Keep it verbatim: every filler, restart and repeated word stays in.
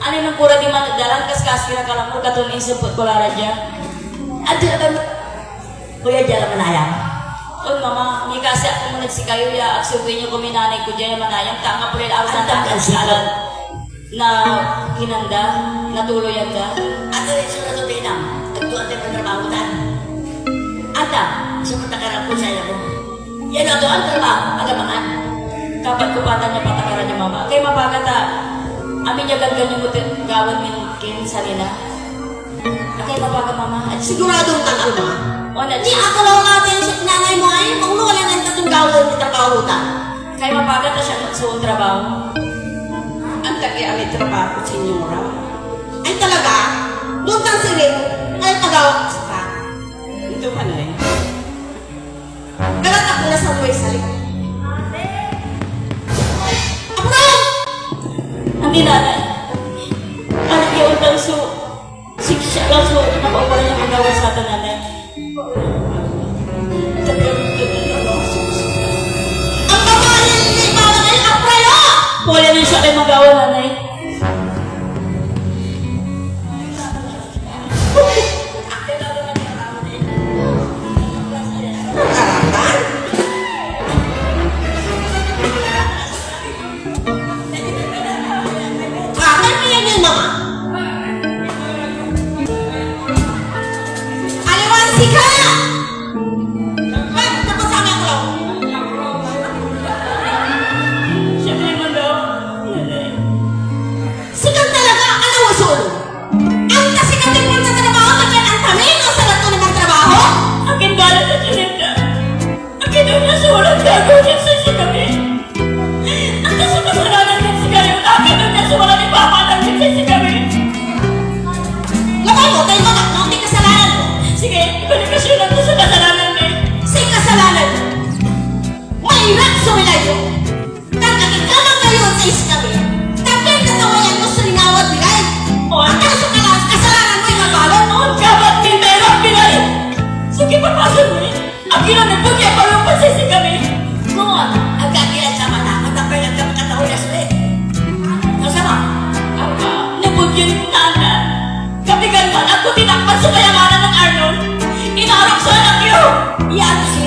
Anay nen kora diman ed dalan, kaskasi ra kalamor, katon insempet ko la ra dia. Adi la kan, Kuya, dia la manayam. On, Mama, mikasi ak komun ed sikayo ya agsumpay yo komin nanay ko dia ya manayam, ta anggapo lay aros na Anta, nakalsialan na kinanda, natuloyan da. Anta, insurat so tinam, agto antay pantrabaho tan. Anta, insurat na karan ko, saya ko. Yan ato ang trabaho, agamangan. Kapat ko patan ya patakaran ya, Mama. Kay mapaga ta, amin ya ganggan yo met et gawaen min kin sanina. Akay mapaga, Mama. At sigurado tan, Alma. O, na- Ni akalaw natin si nanay mo ay, manglo wala nan tatong gawaen ni trabaho ta. Kay mapaga ta siya met so trabaho. Anta ki amay trabaho, senyora? Ay, talaga? Doon tan sirin, ay tagawak sa ka. Ito ka na eh. Galat ako na sa buhay salik. Apo na! Andi, Nanay. Anak ya utang so, siksya lang so, napaupalan ya magawa sa atan, Nanay. Ang babae ni Mama ay aprayo! Wala na siya kay magawa, Nanay. Aliwan sika! Ay, tapos sa amin ako. Siyempre naman daw. Sikan talaga, ano mo solo? Anta sika ti pantatrabaho, ta pian antamin no sarat ko ni mantrabaho? Akin balet a tinenda. Akin onya so walan gagawa ed sikami? Anta so kasalanan ed sikayo? Akin onya so walan ipapatag ed sikami? Labay mo, tay magak no, ti kasalanan mo. Sige, ibalik ko siya lang sa kasalanan mi. Say kasalanan mo? Mairap so milay yo. Tan ag ikaman kayo ed sikami, ta pian katawayan mo so linawad bilay. O, anta so kala-, kasalanan mo, ikabalet? O, kabat mi, mairap bilay. Sige, papasen mo ni. Ag ira ni Bugya palumpas ed sikami. Ngon, ag agi ed saman ako, ta pian ag kami katawayan so eh. Kasama? Apa, ni Bugya ni Tana. Kapigan man, agko tinakpan so kayamanan nen Arnold. Inarok so anak yo. Yan so